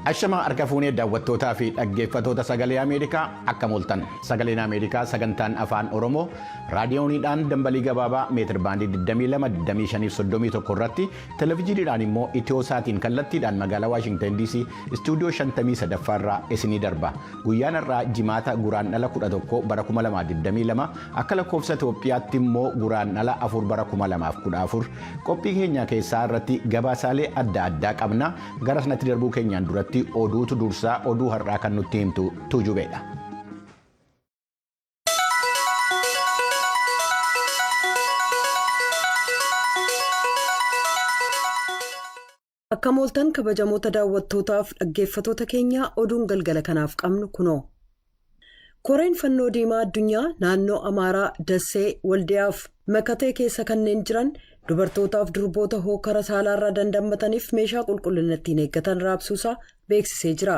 Ashama harka fuunee daawwattootaa fi dhaggeeffatoota Sagalee Ameerikaa, akkam ooltan? Sagaleen Ameerikaa sagantaan Afaan Oromoo raadiyooniidhaan dambalii gabaabaa meetir baandii 22, 25, 31 irratti, televezyiiniidhaan immoo Itiyoosaatiin kallattiidhaan magaalaa Waashingtan DC istuudiyoo 53 irraa isinii darba. Guyyaan har'aa Jimaata, Guraandhala 11 bara 2022, akka lakkoofsa Itoophiyaatti immoo Guraandhala 4 bara 2014. Qophii keenya keessaa irratti gabaasaalee adda addaa qabna. Gara sanatti darbuu keenyaan duratti oduutu dursaa. Oduu har'aa kan nutti himtu Tuujubeedha. Akkam ooltan, kabajamoota daawwattootaaf dhaggeeffatoota keenyaa? Oduun galgala kanaaf qabnu kunoo. Koreen Fannoo Diimaa Addunyaa naannoo Amaaraa Dassee, Waldiyaaf Makatee keessa kanneen jiran dubartootaaf durboota hookara saalaarraa dandammataniif meeshaa qulqullina ittiin eeggatan raabsuusaa beeksisee jira.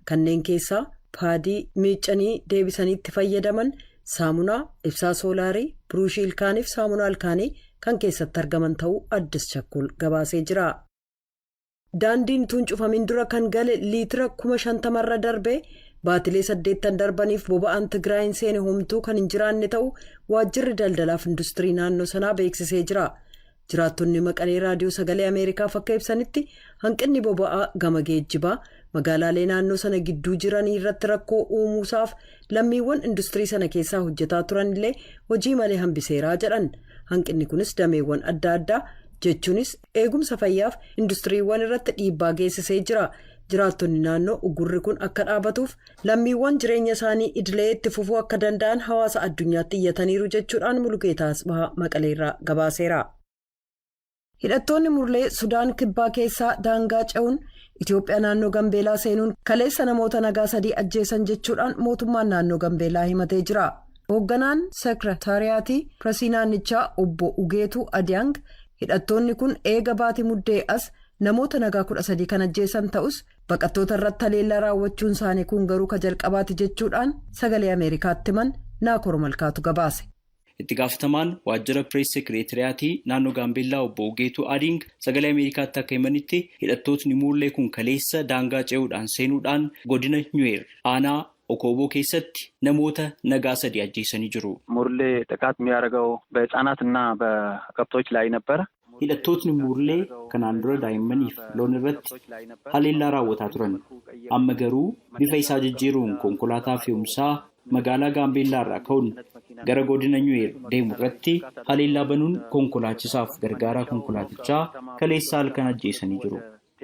Kanneen keessaa paadii miiccanii deebisanii itti fayyadaman, saamunaa, ibsaa soolaarii, biruushii ilkaaniif saamunaa ilkaanii kan keessatti argaman ta'uu Addis Chakkol gabaasee jira. Daandiin tuun cufamin dura kan gale liitira 50,000rra darbee baatilee 8 darbaniif boba'aan Tigraayin seene homtuu kan hin jiraanne ta'uu waajjirri daldalaaf industirii naannoo sanaa beeksisee jira. Jiraattonni Maqalee Raadiyoo Sagalee Ameerikaaf akka ibsanitti, hanqinni boba'aa gama geejjibaa magaalaalee naannoo sana gidduu jiranii irratti rakkoo uumuusaaf lammiiwwan industirii sana keessaa hojjetaa turan illee hojii malee hambiseeraa jedhan. Hanqinni kunis dameewwan adda addaa, jechuunis eegumsa fayyaaf industiriiwwan irratti dhiibbaa geessisee jira. Jiraattonni naannoo ugurri kun akka dhaabatuuf lammiiwwan jireenya isaanii idilee itti fufuu akka danda'an hawaasa addunyaatti iyyataniiru jechuudhaan Mulugeetaa Asbahaa Maqaleerraa gabaaseera. Hidhattoonni Murlee Sudaan Kibbaa keessaa daangaa ce'uun Itoophiyaa naannoo Gambeelaa seenuun kaleessa namoota nagaa sadii ajjeesan jechuudhaan mootummaan naannoo Gambeelaa himatee jira. Hoogganaan seekirataariyaatii piresii naannichaa obbo Ugeetuu Adiyaang hidhattoonni kun eega baatii Muddee as namoota nagaa 13 kan ajjeesan ta'us, baqattoota irratti haleellaa raawwachuun isaanii kun garuu ka jalqabaati jechuudhaan Sagalee Ameerikaatti himan. Naakor Malkaatu gabaase. Itti gaafatamaan waajjira pirees sekireetiriyaatii naannoo Gaambeellaa obbo Ugeetuu Adiing Sagalee Ameerikaatti akka himanitti, hidhattootni Muurlee kun kaleessa daangaa ce'uudhaan seenuudhaan godina Nyuweer aanaa Okooboo keessatti namoota nagaa sadi ajjeesanii jiru. ሙርሌ ጥቃት የሚያደርገው በህፃናት እና በከብቶች ላይ ነበረ። Hidhattootni Muurlee kanaan dura daa'immaniif loon irratti haleellaa raawwataa turan. Amma garuu bifa isaa jijjiiruun konkolaataa fe'umsaa magaalaa Gaambeellaa irraa ka'uun gara godina Nyuweer deemu irratti haleellaa banuun konkolaachisaaf gargaaraa konkolaatichaa kaleessa halkan ajjeesanii jiru.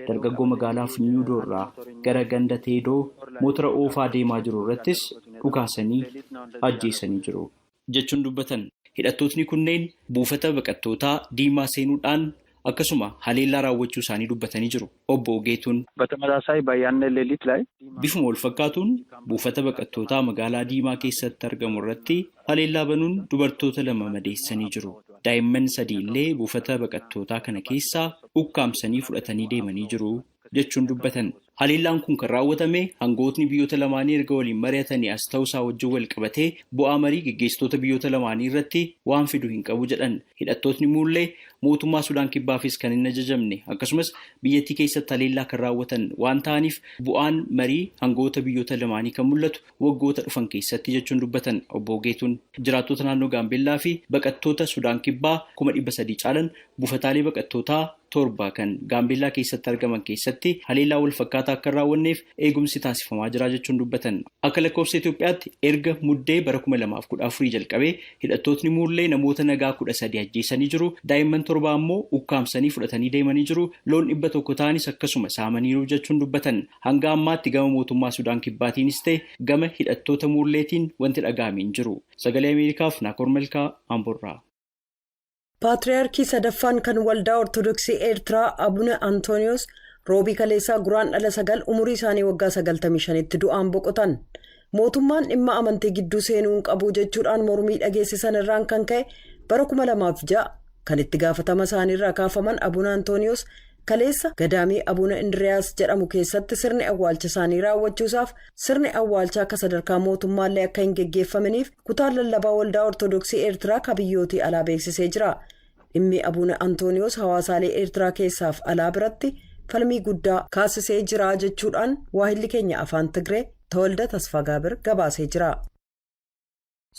Dargaggoo magaalaa Funyuudoo irraa gara ganda Teedoo motora oofaa deemaa jiru irrattis dhukaasanii ajjeesanii jiru, jechuun dubbatan. Hidhattootni kunneen buufata baqattootaa Diimaa seenuudhaan akkasuma haleellaa raawwachuu isaanii dubbatanii jiru obbo Ogeetuun. በተመሳሳይ በያነ ሌሊት ላይ Bifuma wal fakkaatuun buufata baqattootaa magaalaa Diimaa keessatti argamu irratti haleellaa banuun dubartoota lama madeessanii jiru. Daa'imman sadii illee buufata baqattootaa kana keessaa ukkaamsanii fudhatanii deemanii jiru, jechuun dubbatan. Haleellaan kun kan raawwatame hangootni biyyoota lamaanii erga waliin mari'atanii as ta'uusaa wajjin wal qabatee bu'aa marii geggeessitoota biyyoota lamaanii irratti waan fidu hin qabu jedhan. Hidhattootni Muullee mootummaa Sudaan Kibbaafis kan hin ajajamne, akkasumas biyyattii keessatti haleellaa kan raawwatan waan ta'aniif, bu'aan marii hangoota biyyoota lamaanii kan mul'atu waggoota dhufan keessatti, jechuun dubbatan obbo Geetuun. Jiraattota naannoo Gaambeellaa fi baqattoota Sudaan Kibbaa 300,000 caalan buufataalee baqattootaa torba kan Gaambeellaa keessatti argaman keessatti haleellaa wal fakkaataa akka hin raawwanneef eegumsi taasifamaa jira jechuun dubbatan. Akka lakkoofsa Itoophiyaatti erga Muddee bara 2014 jalqabee hidhattootni Muullee namoota nagaa 13 ajjeesanii jiru. Daa'imman torba ammoo ukkaamsanii fudhatanii deemanii jiru. Loon 100 ta'anis akkasuma saamaniiru jechuun dubbatan. Hanga ammaatti gama mootummaa Sudaan Kibbaatiinis ta'e gama hidhattoota Muulleetiin wanti dhaga'ame hin jiru. Sagalee Ameerikaaf Naakoor Malkaa, Amboorraa. Paatriyaarkii sadaffaan kan Waldaa Ortodoksii Eertiraa Abuna Antooniyoos Roobii kaleessaa Guraandhala 9 umurii isaanii waggaa 95tti du'aan boqotan. Mootummaan dhimma amantii gidduu seenuu hin qabu jechuudhaan mormii dhageessisan irraan kan ka'e bara 2006 kan itti gaafatama isaaniirraa kaafaman Abuna Antooniyoos kaleessa gadaamii Abuna Indiriyaas jedhamu keessatti sirni awwaalcha isaanii raawwachuusaaf sirni awwaalchaa akka sadarkaa mootummaallee akka hin geggeeffaminiif kutaan lallabaa Waldaa Ortodoksii Eertiraa ka biyyootii alaa beeksisee jira. Dhimmi Abuna Antooniyoos hawaasaalee Eertiraa keessaaf alaa biratti Falmii guddaa kaasisee jira jechuudhaan waahilli keenya Afaan Tigree Tawalda Tasfagaabir gabaasee jira.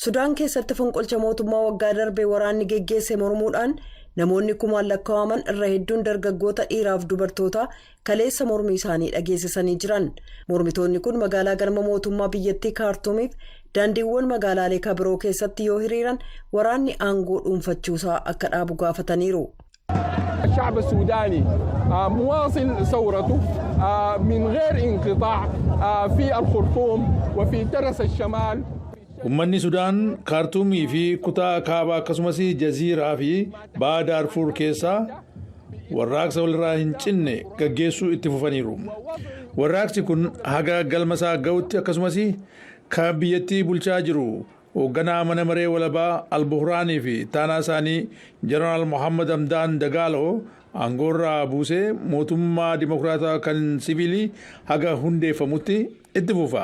Sudaan keessatti fonqolcha mootummaa waggaa darbee waraanni geggeesse mormuudhaan namoonni kumaan lakkaa'aman, irra hedduun dargaggoota dhiiraaf dubartoota, kaleessa mormii isaanii dhageessisanii jiran. Mormitoonni kun magaalaa galma mootummaa biyyattii Kaartuumiif daandiiwwan magaalaalee kabiroo keessatti yoo hiriiran, waraanni aangoo dhuunfachuusaa akka dhaabu gaafataniiru. الشعب السوداني مواصل ثورته من غير انقطاع في الخرطوم وفي ترس الشمال. Uummanni Sudaan Kaartuumii fi kutaa kaabaa, akkasumas Jaziiraa fi baha Daarfuur keessaa warraaqsa walirraa hin cinne gaggeessuu itti fufaniiru. Warraaqsi kun haga galma isaa ga'utti, akkasumas kan biyyattii bulchaa jiru hoogganaa mana maree walabaa Albuhraanii fi taanaa isaanii Jeneraal Mohammad Hamdaan Dagaaloo aangoorraa buusee mootummaa dimokiraataa kan siviilii haga hundeeffamutti itti fufa.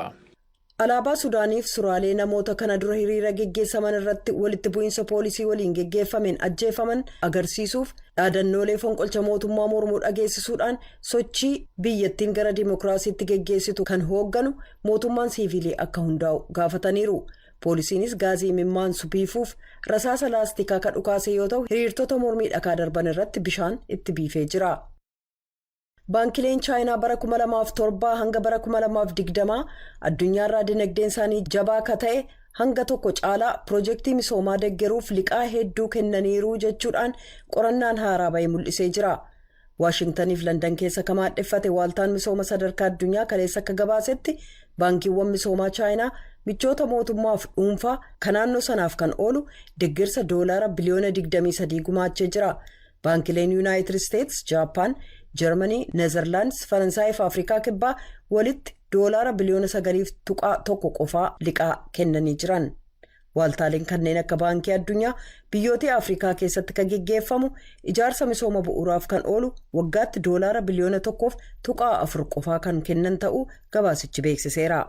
Alaabaa Sudaaniif suraalee namoota kana dura hiriira geggeessaman irratti walitti bu'iinsa poolisii waliin geggeeffameen ajjeefaman agarsiisuuf, dhaadannoolee fonqolcha mootummaa mormuu dhageessisuudhaan, sochii biyyattiin gara dimokiraasiitti geggeessitu kan hoogganu mootummaan siivilii akka hundaa'u gaafataniiru. Poolisiinis gaazii imimmaansu biifuuf rasaasa laastikaa kan dhukaase yoo ta'u, hiriirtota mormii dhakaa darban irratti bishaan itti biifee jira. Baankileen Chaayinaa bara 2007 hanga bara 2020 addunyaarraa dinagdeen isaanii jabaa akka ta'e hanga tokko caalaa piroojeektii misoomaa deggeruuf liqaa hedduu kennaniiru jechuudhaan qorannaan haaraa bahee mul'isee jira. Waashingtaniif Landan keessa kan maadheffate waaltaan misooma sadarkaa addunyaa kaleessa akka gabaasetti, baankiiwwan misoomaa Chaayinaa michoota mootummaaf dhuunfaa kan naannoo sanaaf kan oolu deeggarsa doolaara biliyoona 23 gumaachee jira. Baankileen Yuunaayitid Isteets, Jaappaan, Jarmanii, Neezerlaandis, Faransaayii fi Afrikaa Kibbaa walitti doolaara biliyoona 9.1 qofaa liqaa kennanii jiran. Waaltaaleen kanneen akka Baankii Addunyaa biyyoota Afrikaa keessatti kan geggeeffamu ijaarsa misooma bu'uuraaf kan oolu waggaatti doolaara biliyoona 1.4 qofaa kan kennan ta'uu gabaasichi beeksiseera.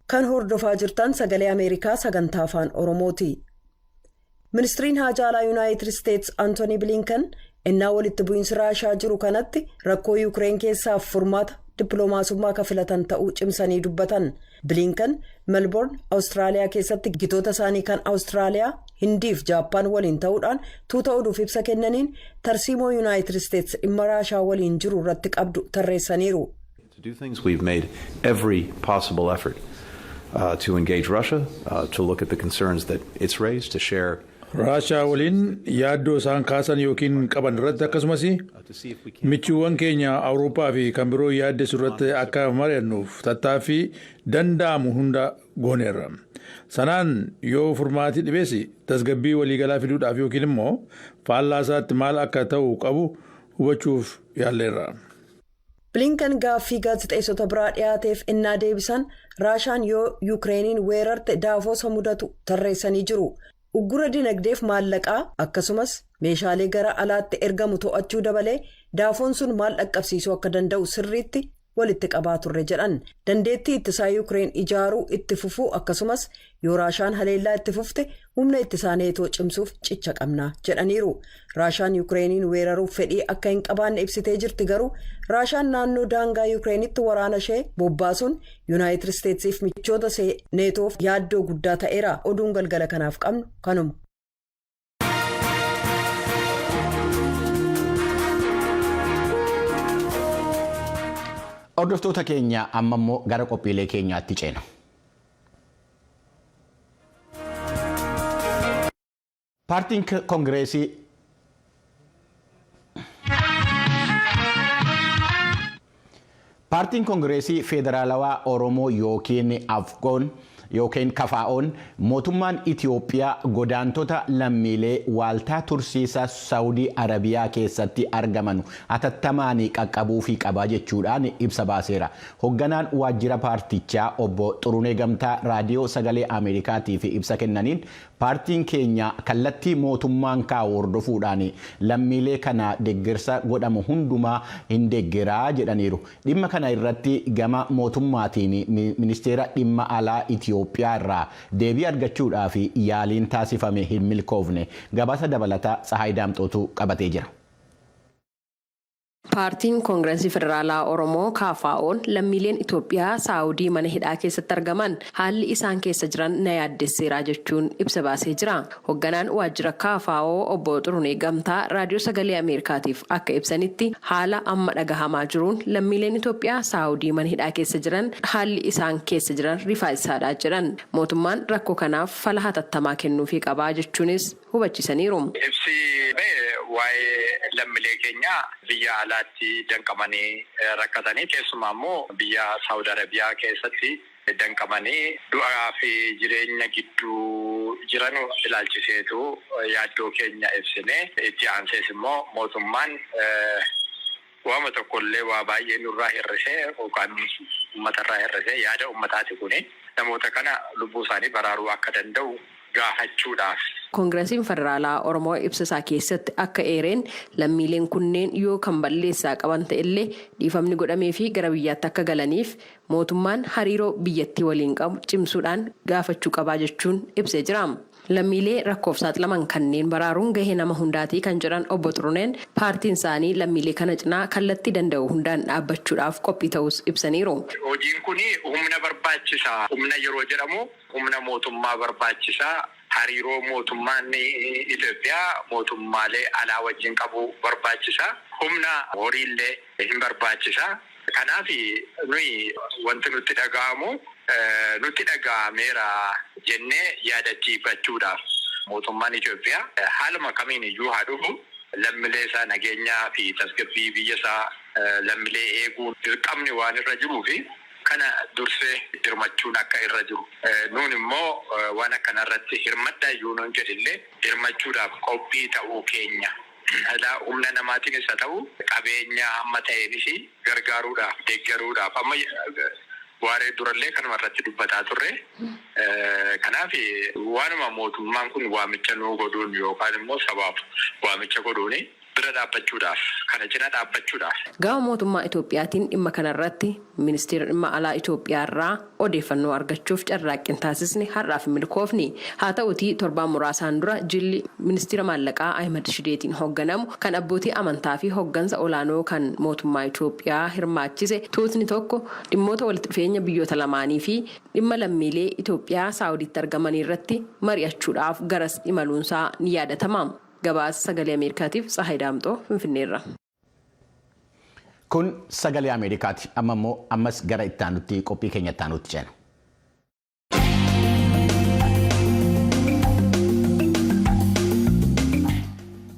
Kan hordofaa jirtan Sagalee Ameerikaa sagantaa Afaan Oromooti. Ministiriin haajaa alaa Yuunaayitid Isteets Antoonii Bilinkan innaa walitti bu'iinsi Raashaa jiru kanatti rakkoo Yuukireen keessaaf furmaata dippiloomaasummaa akka filatan ta'uu cimsanii dubbatan. Bilinkan Melbourne, Awustiraaliyaa keessatti gitoota isaanii kan Awustiraaliyaa, Hindiif Jaappaan waliin ta'uudhaan tuuta oduuf ibsa kennaniin, tarsiimoo Yuunaayitid Isteets dhimma Raashaa waliin jiru irratti qabdu tarreessaniiru. To do things, we've made every possible effort to engage Russia, to look at the concerns that it's raised, to share. Raashaa waliin yaaddoo isaan kaasan yookiin qaban irratti, akkasumas michuuwwan keenya Awurooppaa fi kan biroo yaaddessu irratti akka mari'annuuf tattaaffii danda'amu hunda gooneerra. Sanaan yoo furmaatii dhibeessi, tasgabbii waliigalaa fiduudhaaf yookiin immoo faallaa isaatti maal akka ta'u qabu hubachuuf yaalleerra. Bilinkan gaaffii gaazexeessota biraa dhiyaateef innaa deebisan, Raashaan yoo Yuukireeniin weerarte daafoosa mudatu tarreessanii jiru. Uggura dinagdeef maallaqaa, akkasumas meeshaalee gara alaatti ergamu to'achuu dabalee, daafoon sun maal dhaqqabsiisuu akka danda'u sirriitti walitti qabaa turre jedhan. Dandeettii ittisaa Yuukireen ijaaruu itti fufuu, akkasumas yoo Raashaan haleellaa itti fufte humna ittisaa Neetoo cimsuuf cicha qabna jedhaniiru. Raashaan Yuukireeniin weeraruuf fedhii akka hin qabaanne ibsitee jirti. Garuu Raashaan naannoo daangaa Yuukireenitti waraana ishee bobbaasuun Yuunaayitid Isteetsiif michoota ishee Neetoof yaaddoo guddaa ta'eera. Oduun galgala kanaaf qabnu kanuma. Hordoftoota keenya, amma immoo gara qophiilee keenyaatti ceena. Paartiin Koongireesii Paartiin Koongireesii Federaalawaa Oromoo yookiin Afgoon yookiin KFO'n mootummaan Itiyoophiyaa godaantota lammiilee waaltaa tursiisa Saawudii Arabiyaa keessatti argaman hatattamaan qaqqabuufii qabaa jechuudhaan ibsa baaseera. Hoogganaan waajjira paartichaa obbo Xurunee Gamtaa Raadiyoo Sagalee Ameerikaatiif ibsa kennaniin, paartiin keenya kallattii mootummaan kaa'u hordofuudhaan lammiilee kana deeggarsa godhamu hundumaa hin deeggaraa jedhaniiru. Dhimma kana irratti gama mootummaatiin ministeera dhimma alaa Itiyoophiyaa irraa deebii argachuudhaaf yaaliin taasifame hin milkoofne. Gabaasa dabalataa Tsahaay Daamxootu qabatee jira. Paartiin Koongirensii Federaalaa Oromoo KFO'n lammiileen Itoophiyaa Saawudii mana hidhaa keessatti argaman haalli isaan keessa jiran na yaaddesseera jechuun ibsa baasee jira. Hoogganaan waajjira KFO obbo Xurunee Gamtaa Raadiyoo Sagalee Ameerikaatiif akka ibsanitti, haala amma dhagahamaa jiruun lammiileen Itoophiyaa Saawudii mana hidhaa keessa jiran haalli isaan keessa jiran rifaasaadha jedhan. Mootummaan rakkoo kanaaf fala hatattamaa kennuufii qabaa jechuunis hubachiisaniiru. Ibsi waa'ee lammiilee keenyaa biyya alaatti danqamanii rakkatanii, keessumaa immoo biyya Saawud Arabiyaa keessatti danqamanii du'aa fi jireenya gidduu jiran ilaalchiseetu yaaddoo keenya ibsine. Itti aansees immoo mootummaan waama tokkollee waa baay'ee nurraa hir'isee yookaan uummatarraa hir'isee, yaada uummataati kuni, namoota kana lubbuu isaanii baraaruu akka danda'u gaafachuudhaaf. Koongiresiin Federaalaa Oromoo ibsa isaa keessatti akka eereen, lammiileen kunneen yoo kan balleessaa qaban ta'ellee dhiifamni godhamee fi gara biyyaatti akka galaniif mootummaan hariiroo biyyattii waliin qabu cimsuudhaan gaafachuu qabaa jechuun ibsee jira. Lammiilee rakkoof saaxilaman kanneen baraaruun gahee nama hundaatii kan jedhan obbo Xuruneen, paartiin isaanii lammiilee kana cinaa kallattii danda'u hundaan dhaabbachuudhaaf qophii ta'us ibsaniiru. Hojiin kun humna barbaachisaa. Humna yeroo jedhamu humna mootummaa barbaachisaa. Hariiroo mootummaan Itoophiyaa mootummaalee alaa wajjin qabu barbaachisaa. Humna horiillee hin barbaachisaa. Kanaaf nuyi wanti nutti dhaga'amu nutti dhaga'ameera jennee yaadachiifachuudhaaf, mootummaan Itoophiyaa haaluma kamiin iyyuu haa dhufu, lammiilee isaa nageenyaa fi tasgabbii biyya isaa lammiilee eeguun dirqamni waan irra jiruu fi kana dursee dirmachuun akka irra jiru. Nuun immoo waan akkana irratti hirmaddaa iyyuu nuun jedhillee hirmachuudhaaf qophii ta'uu keenya. Humna namaatiinis haa ta'u, qabeenya hamma ta'eenis gargaaruudhaaf, deeggaruudhaaf amma waaree durallee kanuma irratti dubbataa turre. Kanaaf waanuma mootummaan kun waamicha nuu godhuun yookaan immoo sabaaf waamicha godhuun bira dhaabbachuudhaaf, kana cina dhaabbachuudhaaf. Gama mootummaa Itoophiyaatiin dhimma kanarratti ministeera dhimma alaa Itoophiyaa irraa odeeffannoo argachuuf carraaqqiin taasisne har'aaf hin milkoofne. Haa ta'utii, torbaan muraasaan dura jilli ministeera maallaqaa Ahimad Shideetiin hoogganamu kan abbootii amantaa fi hooggansa olaanoo kan mootummaa Itoophiyaa hirmaachise tuutni tokko dhimmoota walitti dhufeenya biyyoota lamaanii fi dhimma lammiilee Itoophiyaa Saawudiitti argamanii irratti mari'achuudhaaf garas imaluunsaa ni yaadatama. Gabaasa Sagalee Ameerikaatiif Tsahaay Daamxoo, Finfinneerra. Kun Sagalee Ameerikaati. Amma immoo ammas gara itti aanutti, qophii keenya itti aanutti ceena.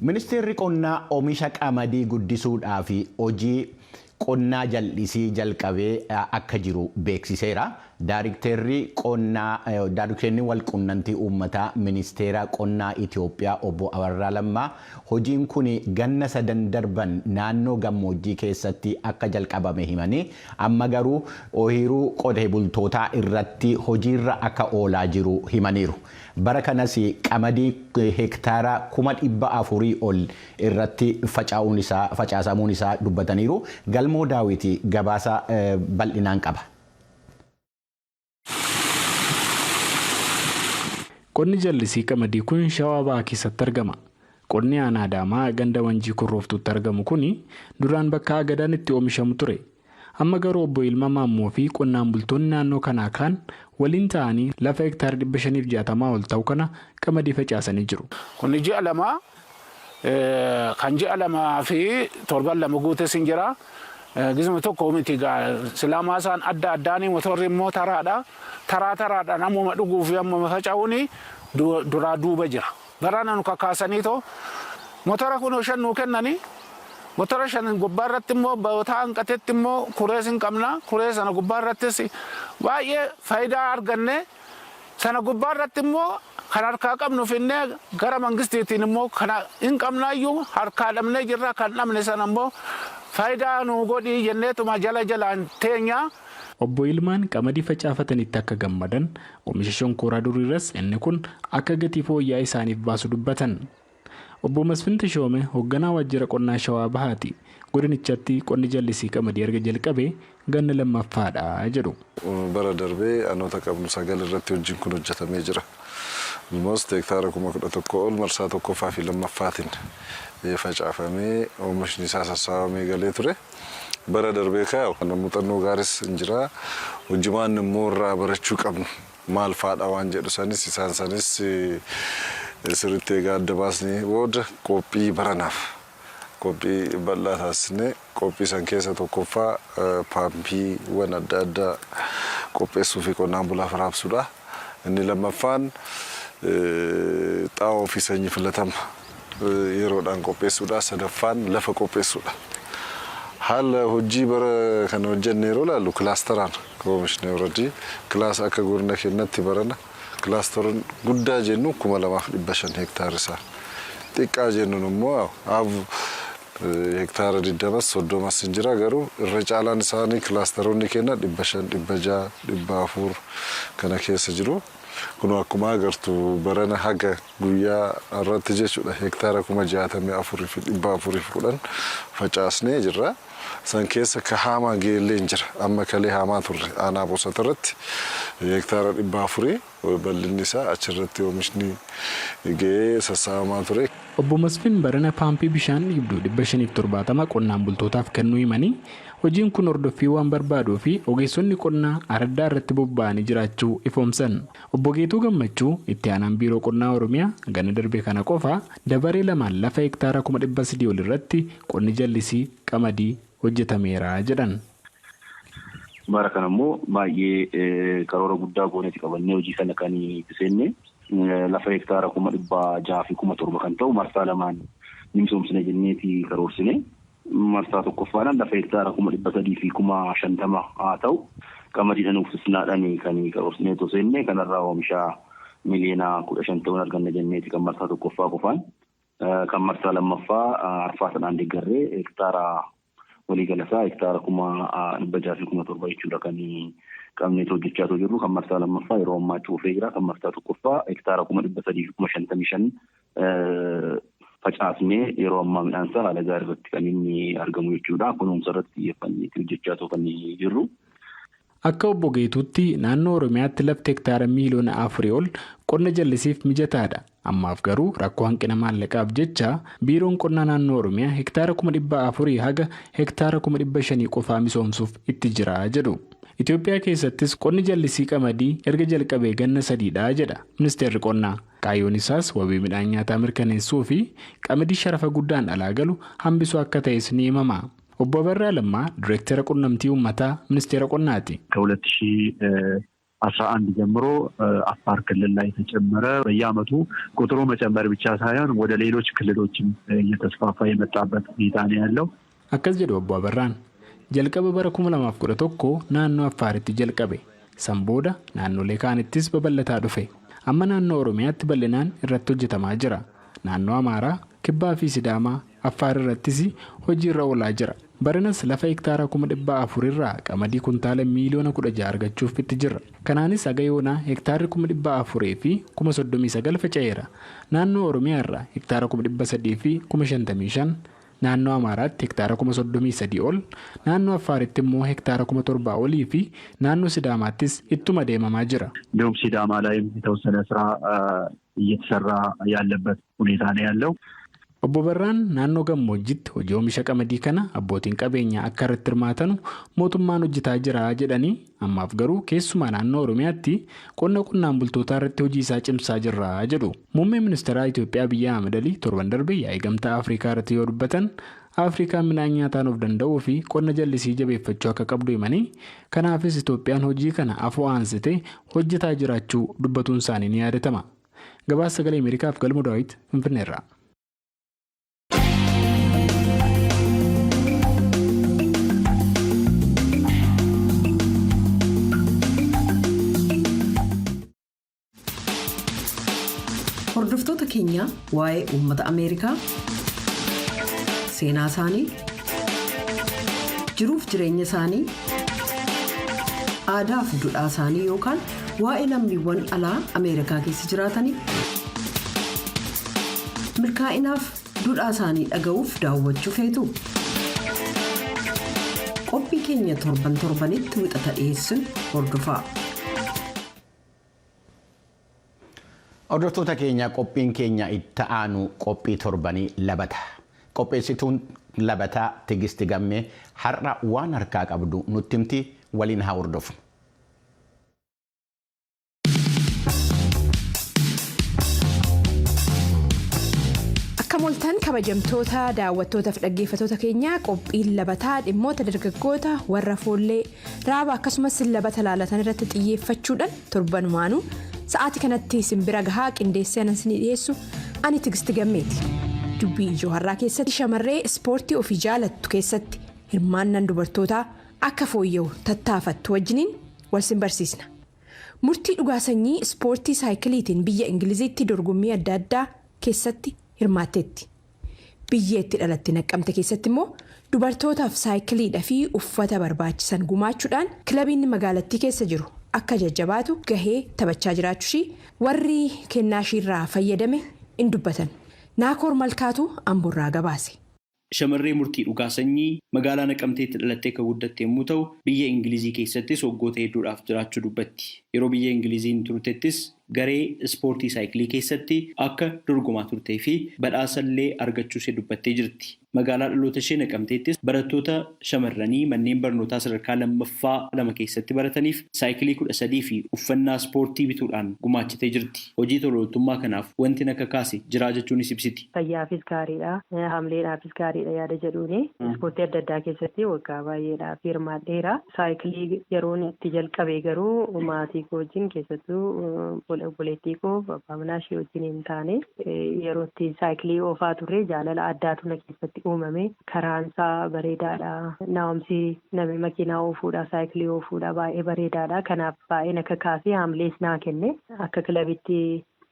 Ministeerri qonnaa oomisha qamadii guddisuudhaaf hojii qonnaa jal'isii jalqabee akka jiru beeksiseera. Daarikteerri qonnaa, daarikteerri walqunnamtii uummataa ministeera qonnaa Itoophiyaa obbo Abarraa Lammaa hojiin kun ganna 3n darban naannoo gammoojjii keessatti akka jalqabame himanii, amma garuu ooyiruu qotee bultootaa irratti hojiirra akka oolaa jiru himaniiru. Bara kanas qamadii hektaara 400,000 ol irratti faca'uun isaa facaasamuun isaa dubbataniiru. Galmoo Daawiti gabaasa bal'inaan qaba. Qonni jallisii qamadii kun Shawaa Bahaa keessatti argama. Qonni aanaa Adaamaa ganda Wanjii Kurrooftuutti argamu kun duraan bakka agadaan itti oomishamu ture. Amma garuu obbo Ilma Maammoo fi qonnaan bultoonni naannoo kanaa kaan waliin ta'anii lafa hektaara 560 ol ta'u kana qamadii facaasanii jiru. Kun ji'a 2, kan ji'a 2 fi torban 2 guutes hin jira. Gizuma tokko miti silaa maasaan adda addaanii, motorri immoo taraadha. Taraa taraadhaan ammuma dhuguu fi ammuma faca'uun duraa duuba jira. Barana nu kakaasaniitoo motora kun shan nuu kennanii, motora shan gubbaa irratti immoo bootaa hanqatetti immoo kurees hin qabna. Kuree sana gubbaa irrattis baay'ee faayidaa arganne. Sana gubbaa irratti immoo kan harkaa qabnu finnee gara mangistiitiin immoo kana hin qabnaayyuu, harkaa dhabnee jirra, kan dhabne sana immoo faayidaa nu godhii jenneetuma jala jalaan teenya. Obbo Ilmaan qamadii facaafatanitti akka gammadan, oomisha shonkooraa duriirras inni kun akka gatii fooyya'aa isaaniif baasu dubbatan. Obbo Masfin Tashoome hoogganaa waajjira qonnaa Shawaa Bahaati. Godinichatti qonni jallisii qamadii erga jalqabe ganna lammaffaadha jedhu. Bara darbee aanoota qabnu sagal irratti hojiin kun hojjetamee jira. Almost hektaara 11,000 ol marsaa tokkoffaa fi lammaffaatiin facaafamee oomishni isaa sassaabamee galee ture. Bara darbee kaa'u muuxannoo gaaris hin jira. Hojimaan immoo irraa barachuu qabnu maal faadha waan jedhu sanis isaan sanis sirriitti egaa adda baasnee booda qophii baranaaf qophii bal'aa taasisnee, qophii san keessa tokkoffaa paampiiwwan adda addaa qopheessuu fi qonnaan bulaaf raabsuudha. Inni lammaffaan xaa'oo fi sanyii filatama yeroodhaan qopheessuudha. Sadaffaan lafa qopheessuudha. Haala hojii bara kana hojjenne yeroo ilaallu, kilaasteraan oomishne already kilaas akka godina keenyatti barana kilaasteroon guddaa jennu 2500 hektaara isaa. Xiqqaa jennuun immoo hektaara 20s 30s hin jira, garuu irra caalaan isaanii kilaasteroonni keenya 500, 600, 400 kana keessa jiru. Kun akkuma agartu barana haga guyyaa irratti jechuudha hektaara 64,410 facaasnee jirra. San keessa ka haamaa geellee hin jira. Amma kalee haamaa turre aanaa Bosata irratti hektaara 400 bal'inni isaa achirratti oomishni ga'ee sassaabamaa ture. Obbo Masfin barana paampii bishaan dhiibduu 570 qonnaan bultootaaf kennuu himanii, hojiin kun hordoffii waan barbaaduu fi ogeessonni qonnaa araddaa irratti bobba'anii jiraachuu ifoomsan. Obbo Geetuu Gammachuu, itti aanaan Biiroo Qonnaa Oromiyaa, gana darbe kana qofa dabaree lamaan lafa hektaara 300,000 ol irratti qonni jallisii qamadii hojjetameera jedhan. Bara kana immoo baay'ee karoora guddaa gooneeti qabannee hojii kana kan itti seenne. Lafa hektaara 607,000 kan ta'u marsaa lamaan ni misoomsine jenneeti karoorsine. Marsaa tokkoffaadhaan lafa hektaara 350,000 haa ta'u qamadiidhaan uffisnaadhaan kan karoorsinee otoo seenne, kanarraa oomisha miliyoona 15 ta'uun arganna jenneeti kan marsaa tokkoffaa qofaan. Kan marsaa lammaffaa arfaasaadhaan deeggarree hektaara waliigalasaa hektaara 607,000 jechuudha kan qabneet hojjechaa jirru. Kan marsaa lammaffaa yeroo ammaa cuufee jira. Kan marsaa tokkoffaa hektaara 355,000 facaasnee yeroo ammaa midhaan isaa haala gaarii irratti kan inni argamu jechuudha. Kunuunsa irratti xiyyeeffannee hojjechaa kan jirru. Akka obbo Geetuutti, naannoo Oromiyaatti lafti hektaara miiliyoona 4 ol qonna jallisiif mijataadha. Ammaaf garuu rakkoo hanqina maallaqaaf jecha Biiroon Qonnaa Naannoo Oromiyaa hektaara 400,000 haga hektaara 500,000 qofaa misoomsuuf itti jira jedhu. Itoophiyaa keessattis qonni jallisii qamadii erga jalqabee ganna 3dha jedha ministeerri qonnaa. Kaayyoon isaas wabii midhaan nyaataa mirkaneessuu fi qamadii sharafa guddaan alaa galu hambisuu akka ta'es ni himama. Obbo Abarraa Lammaa Direektara Qunnamtii Uummataa Ministeera Qonnaati. ከ2011 ጀምሮ አፋር ክልል ላይ የተጨመረ፣ በየዓመቱ ቁጥሩ መጨመር ብቻ ሳይሆን ወደ ሌሎች ክልሎችም እየተስፋፋ የመጣበት ሁኔታ ነው ያለው። Akkas jedhu Obbo Abarraan. Jalqaba bara 2011 naannoo Affaaritti jalqabe. San booda naannolee kaanittis babal'ataa dhufe. Amma naannoo Oromiyaatti bal'inaan irratti hojjetamaa jira. Naannoo Amaaraa, Kibbaa fi Sidaamaa, Affaar irrattis hojiirra oolaa jira. Baranas lafa hektaara 400,000 irraa qamadii kuntaala miiliyoona 16 argachuuf itti jirra. Kanaanis haga yoonaa hektaarri 439,000 faca'eera. Naannoo Oromiyaa irraa hektaara 355,000, naannoo Amaaraatti hektaara 33,000 ol, naannoo Affaaritti immoo hektaara 7,000 olii fi naannoo Sidaamaattis ittuma deemamaa jira. እንዲሁም ሲዳማ ላይም የተወሰነ ስራ እየተሰራ ያለበት ሁኔታ ነው ያለው። Obbo Barraan naannoo gammoojjitti hojii oomisha qamadii kana abbootiin qabeenyaa akka irratti hirmaatanu mootummaan hojjetaa jira jedhanii, ammaaf garuu keessumaa naannoo Oromiyaatti qonna qonnaan bultootaa irratti hojii isaa cimsaa jirra jedhu. Muummeen ministeeraa Itoophiyaa Abiyyi Ahmad Alii torban darbe yaa'ii Gamtaa Afrikaa irratti yoo dubbatan, Afrikaan midhaan nyaataan of danda'uu fi qonna jallisii jabeeffachuu akka qabdu himanii, kanaafis Itoophiyaan hojii kana afoo aansitee hojjetaa jiraachuu dubbatuun isaanii ni yaadatama. Gabaasa Sagalee Ameerikaaf Galmo Daawit, Finfinneerraa. Hordoftoota keenya, waa'ee uummata Ameerikaa, seenaa isaanii, jiruuf jireenya isaanii, aadaa fi duudhaa isaanii yookaan waa'ee lammiiwwan alaa Ameerikaa keessa jiraatanii milkaa'inaaf duudhaa isaanii dhaga'uuf daawwachuu feetu? Qophii keenya torban torbanitti Wixata dhiyeessuun hordofaa. Hordoftoota keenya, qophiin keenya itti aanu qophii torbanii Labata. Qopheessituun Labataa Tigisti Gammee har'a waan harkaa qabdu nutti himti, waliin haa hordofnu. Akka mooltan, kabajamtoota daawwattootaaf dhaggeeffattoota keenyaa, qophiin Labataa dhimmoota dargaggoota warra foollee raaba akkasumas labata laalatan irratti xiyyeeffachuudhaan torbanumaanuu sa'aatii kanatti simbira gahaa qindeessee anan isinii dhiyeessu ani Tigisti Gammeeti. Dubbii ijoo har'aa keessatti shamarree ispoortii ofii jaalattu keessatti hirmaannaan dubartootaa akka fooyya'u tattaafattu wajjiniin wal sin barsiisna. Murtii Dhugaa Sanyii ispoortii saayikiliitiin biyya Ingiliziitti dorgommii adda addaa keessatti hirmaatteetti. Biyya itti dhalatte Naqqamte keessatti immoo dubartootaaf saayikiliidhaa fi uffata barbaachisan gumaachuudhaan kilabiin magaalattii keessa jiru akka jajjabaatu gahee taphachaa jiraachuushii warri kennaa ishiirraa fayyadame in dubbatan. Naakoor Malkaatu Amborraa gabaase. Shamarree Murtii Dhugaa Sanyii magaalaa Naqamteetti dhalattee kan guddatte yommuu ta'u, biyya Ingilizii keessattis waggoota hedduudhaaf jiraachuu dubbatti. Yeroo biyya Ingiliziin turtettis garee ispoortii saayikilii keessatti akka dorgomaa turtee fi badhaasa illee argachuu ishee dubbattee jirti. Magaalaa dhaloota ishee Naqamteettis barattoota shamarranii manneen barnootaa sadarkaa lammaffaa lama keessatti barataniif saayikilii 13 fi uffannaa ispoortii bituudhaan gumaachitee jirti. Hojii tola ooltummaa kanaaf wanti na kakaase jiraa jechuunis ibsiti. Fayyaafis gaariidha, hamleedhaafis gaariidha yaada jedhuuni ispoortii adda addaa keessatti waggaa baay'eedhaaf hirmaadheera. Saayikilii yeroon itti jalqabe garuu maatii koo wajjin, keessattuu obboleettii koo, abbaa manaa ishee wajjin hin taane. Yeroo itti saayikilii oofaa turre jaalala addaatu na keessatti uumame. Karaan isaa bareedaadha. Naa'umsi namni makiinaa oofuudha, saayikilii oofuudha baay'ee bareedaadha. Kanaaf baay'ee na kakaasee, haamlees naa kenne. Akka kilabitti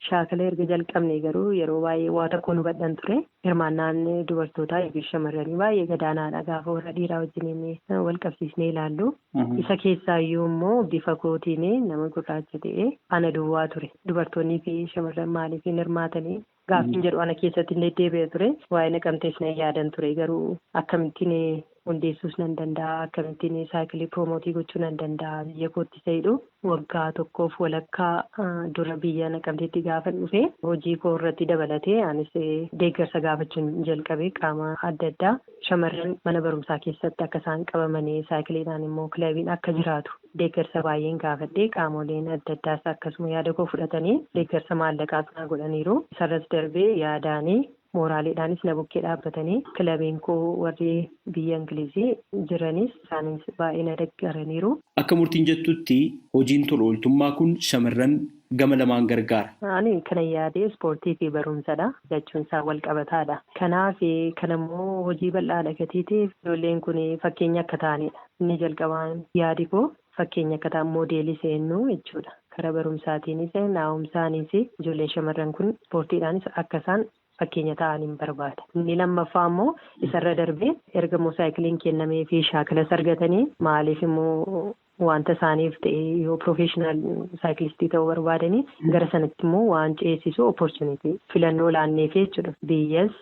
shaakala erga jalqabne garuu yeroo baay'ee waa tokko nu hubadhan ture. Hirmaannaan dubartootaa yookiin shamarranii baay'ee gadaanaadha gaafa warra dhiiraa wajjiniin wal qabsiisnee ilaallu. Isa keessaayyuu immoo bifa kootiin nama gurraacha ta'e ana duwwaa ture. Dubartoonnii fi shamarran maaliif hin hirmaatanii gaaffiin jedhu ana keessatti illee deebi'e ture. Waa'ee Naqamtees nan yaadan ture, garuu akkamittiin hundeessuus nan danda'a, akkamittiin saayikilii promote gochuu nan danda'a biyya kootti isa waggaa tokkoof walakkaa dura biyya Naqamteetti gaafa dhufe hojii koo irratti dabalatee anis deeggarsa gaafachuun jalqabe qaama adda addaa. Shamarran mana barumsaa keessatti akka isaan qabamanii saayikiliidhaan immoo kilabiin akka jiraatu deeggarsa baay'een gaafadhe. Qaamoleen adda addaas akkasuma yaada koo fudhatanii deeggarsa maallaqaas naa godhaniiru. Isarras darbee yaadaanii, mooraaliidhaanis na bukkee dhaabbatanii kilabiin koo warri biyya Ingilizii jiranis isaanis baay'ee na deeggaraniiru. Akka Murtiin jettutti, hojiin tola ooltummaa kun shamarran gama lamaan gargaara. Ani kana yaadee ispoortii fi barumsadha. Jechuun isaa wal qabataadha. Kanaaf kanammoo hojii bal'aadha gatiitiif ijoolleen kun fakkeenya akka ta'anidha. Inni jalqabaan yaadi koo fakkeenya akka ta'an, moodeelii seennuu jechuudha. Karaa barumsaatiinis naa'umsaanis ijoolleen shamarran kun ispoortiidhaanis akka isaan fakkeenya ta'aniin barbaada. Inni lammaffaa immoo isarra darbee erga immoo saayikiliin kennamee fi shaakalas argatanii maaliif immoo wanta isaaniif ta'e yoo professional cyclist ta'uu barbaadanii gara sanatti immoo waan ceesisu opportunity filannoo laanneef jechuudha. Biyyas,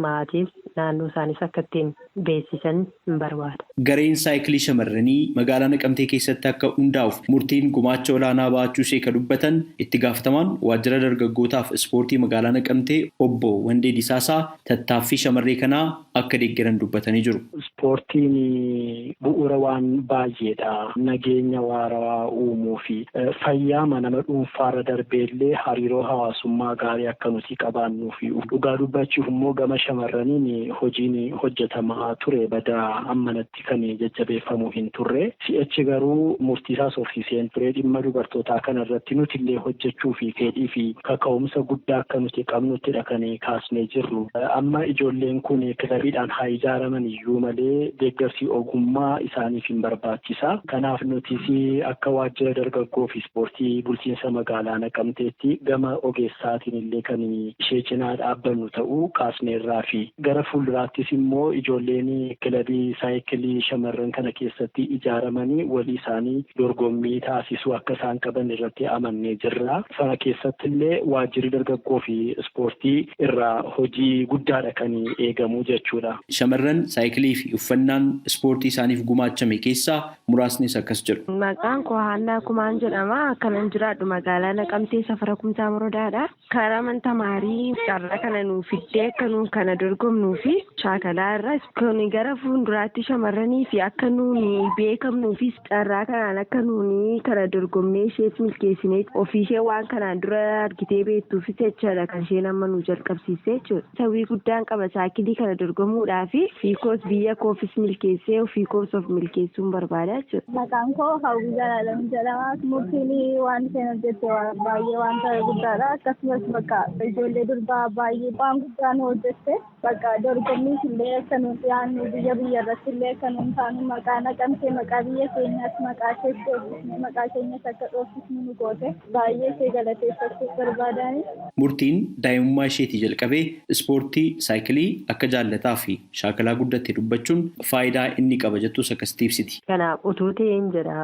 maatiis, naannoo isaanis akka ittiin beeksisan hin barbaada. Gareen saayikilii shamarranii magaalaa Naqamtee keessatti akka hundaa'uuf Murtiin gumaacha olaanaa baachuu ishee kan dubbatan itti gaafatamaan waajjira dargaggootaaf ispoortii magaalaa Naqamtee obbo Wandee Disaasaa tattaaffii shamarree kanaa akka deeggaran dubbatanii jiru. Ispoortiin bu'uura waan baay'eedha. Nageenya waarawaa uumuu fi fayyaa nama dhuunfaarra darbeellee hariiroo hawaasummaa gaarii akka nuti qabaannuu fi dhugaa dubbachuuf immoo gama shamarraniin hojiin hojjetamaa ture badaa ammanatti kan jajjabeeffamuu hin turre. Si'achi garuu murtiisaas horsiiseen ture, dhimma dubartootaa kana irratti nuti illee hojjechuu fi fedhii fi kaka'umsa guddaa akka nuti qabnuttidha kan kaasnee jirru. Amma ijoolleen kun kilabiidhaan haa ijaaraman iyyuu malee deeggarsi ogummaa isaaniif hin barbaachisa. Kanaaf nutis akka waajjira dargaggoo fi ispoortii bulchiinsa magaalaa Naqamteetti gama ogeessaatiin illee kan ishee cinaa dhaabbannu ta'uu kaasneerraa fi gara fuulduraattis immoo ijoolleen kilabii saayikilii shamarran kana keessatti ijaaramanii walii isaanii dorgommii taasisuu akka isaan qaban irratti amannee jirra. Sana keessatti illee waajjirri dargaggoo fi ispoortii irraa hojii guddaadha kan eegamu jechuudha. Shamarran saayikilii fi uffannaan ispoortii isaaniif gumaachame keessaa muraasnis akkas jedhu. Maqaan koo Haannaa Kumaan jedhama. Akkanan jiraadhu magaalaa Naqamtee safara Kumsaa Morodaadha. Karaa mana maarii carraa kana nuu fiddee akka nuun kana dorgomnuu fi shaakalaa irra kun gara fuulduraatti shamarranii fi akka nuuni beekamnuu fi carraa kanaan akka nuuni kana dorgomnee ishees milkeessinee ofiishee waan kanaan dura argitee beektuufis jechaadha kan isheen amma nu jalqabsiisee jechuudha. Sawwii guddaan qaba saayikilii kana dorgomuudhaa fi fiikoos biyya koofis milkeessee ofii koos of milkeessuun barbaada jechuudha. Maqaan koo Hawwii Jalaalam jedhama. Murtiin waan isheen hojjette baay'ee waan ta'e guddaadha. Akkasumas bakka ijoollee durbaa baay'ee waan guddaa nu hojjette bakka dorgommiif illee akka nu dhiyaannu biyya biyya irratti illee akka nu taanu maqaa Naqamtee, maqaa biyya keenyaas, maqaa ishees dhoofisne, maqaa keenyas akka dhoofisnu nu goote, baay'ee ishee galateeffachuu barbaadani. Murtiin daa'imummaa isheetii jalqabee ispoortii saayikilii akka jaallataa fi shaakalaa guddatte dubbachuun faayidaa inni qaba jettus akkasitti ibsiti. Kanaaf utuu ta'een jedha,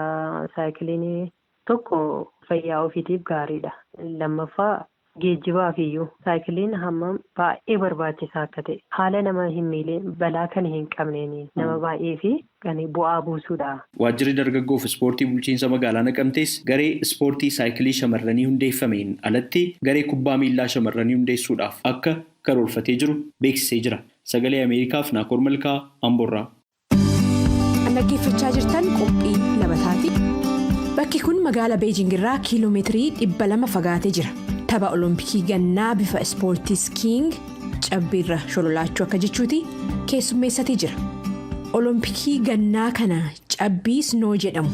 saayikiliin tokko fayyaa ofiitiif gaariidha. Lammaffaa, geejjibaaf iyyuu saayikiliin hammam baay'ee barbaachisaa akka ta'e, haala nama hin miileen, balaa kan hin qabneen, nama baay'ee fi kan bu'aa buusuudha. Waajjirri dargaggoof ispoortii bulchiinsa magaalaa Naqamtees garee ispoortii saayikilii shamarranii hundeeffameen alatti garee kubbaa miillaa shamarranii hundeessuudhaaf akka karoorfatee jiru beeksisee jira. Sagalee Ameerikaaf Naakoor Malkaa, Amboorraa. Dhaggeeffachaa jirtan qophii labataati. Bakki kun magaala Beejing irraa kiiloomeetirii 200 fagaatee jira. Tapha Olompikii gannaa bifa ispoortii skiing, cabbiirra shololaachuu akka jechuuti, keessummeessatee jira. Olompikii gannaa kana cabbii snow jedhamu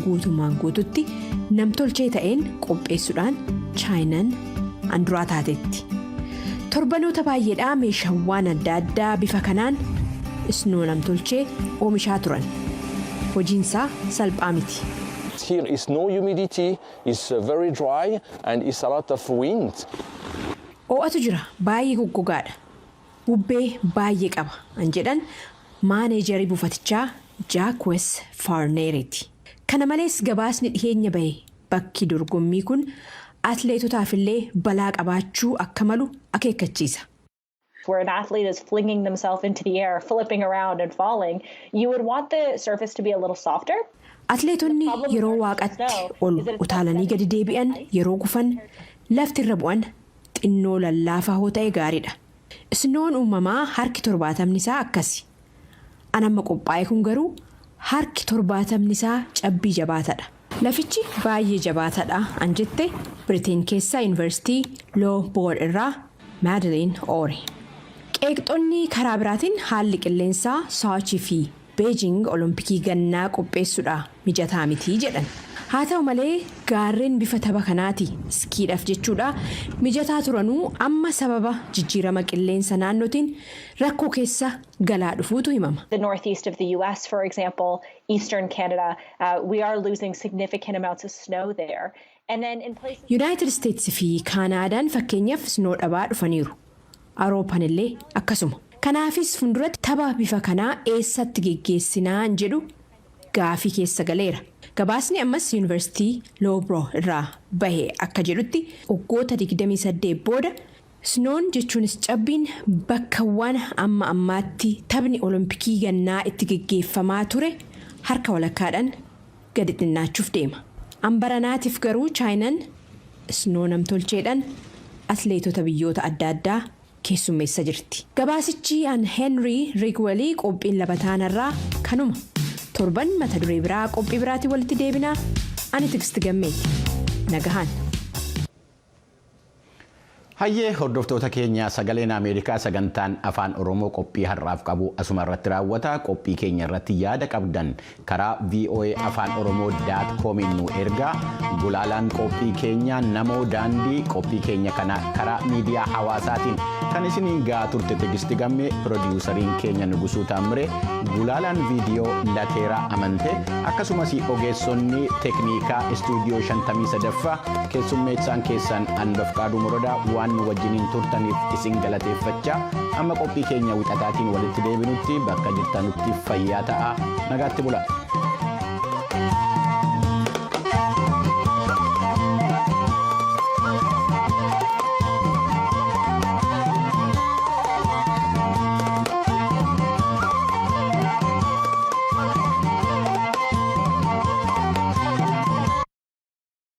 guutummaan guututti namtolchee ta'een qopheessuudhaan Chaayinaan handuraa taatetti. Torbanoota baay'eedhaa meeshaawwan adda addaa bifa kanaan snow namtolchee oomishaa turan. Hojiinsaa salphaa miti. Here is no humidity, it's very dry and it's a lot of wind. Ho'atu jira, baay'ee goggogaadha. Bubbee baay'ee qaba an jedhan maaneejarii buufatichaa Jaakwes Faarneeriiti. Kana malees gabaasni dhiheenya bahe bakki dorgommii kun atleetotaaf illee balaa qabaachuu akka malu akeekkachiisa. Where an athlete is flinging themselves into the air, flipping around and falling, you would want the surface to be a little softer. Atleetonni yeroo waaqatti ol utaalanii gadi deebi'an, yeroo kufan, lafti irra bu'an xinnoo lallaafaa hoo ta'e gaariidha. Snown uumamaa harki 70n isaa akkasi. An amma qophaa'e kun garuu harki 70n isaa cabbii jabaatadha. Lafichi baay'ee jabaatadha an jette Biriteen keessaa Yuunivarsiitii Loughborough irraa Maadiliin Oore. Qeeqxonni karaa biraatiin haalli qilleensaa Sochii fi Beejing Olompikii gannaa qopheessuudha mijataa mitii jedhan. Haa ta'u malee, gaarreen bifa tapha kanaati iskiidhaaf jechuudha mijataa turanuu amma sababa jijjiirama qilleensa naannootiin rakkoo keessa galaa dhufuutu himama. The northeast of the US, for example, eastern Canada, we are losing significant amounts of snow there. And then in places. Yuunaayitid Isteetsi fi Kaanaadaan fakkeenyaaf snow dhabaa dhufaniiru. Awurooppaan illee akkasuma. Kanaafis fuulduratti tapha bifa kanaa eessatti geggeessinaan jedhu gaafii keessa galeera. Gabaasni ammas Yuunivarsiitii Loughborough irraa bahe akka jedhutti, waggoota 28 booda snown jechuunis cabbiin bakkawwan amma ammaatti taphni Olompikii gannaa itti geggeeffamaa ture harka walakkaadhaan gadi xinnaachuuf deema. Ambaranaatiif garuu Chaayinaan snow namtolcheedhaan atleetota biyyoota adda addaa keessummeessa jirti. Gabaasichi an Henry Rigwelii. Qophiin labataanarraa kanuma. Torban mata duree biraa qophii biraatiin walitti deebinaa. Ani Tigist Gammeeti. Nagahaan. Hayyee, hordoftoota keenya, Sagaleen Ameerikaa sagantaan Afaan Oromoo qophii har'aaf qabu asuma irratti raawwata. Qophii keenya irratti yaada qabdan karaa voaafaanoroomoo.comiin nu ergaa. Gulaalaan qophii keenya Namoo Daandii, qophii keenya kana karaa miidiyaa hawaasaatiin kan isiniin gahaa turte Tigisti Gammee, piroodiwusariin keenya Nugusuu Taamiree, gulaalaan viidiyoo Lateeraa Amantee, akkasumas ogeessonni teeknikaa istuudiyoo 53ffaa, keessummeessaan keessan Anbafqaaduu Morodaa waan nu wajjiniin turtaniif isin galateeffachaa, amma qophii keenya wixataatiin walitti deebinutti bakka jirtanutti fayyaa ta'a, nagaatti bula.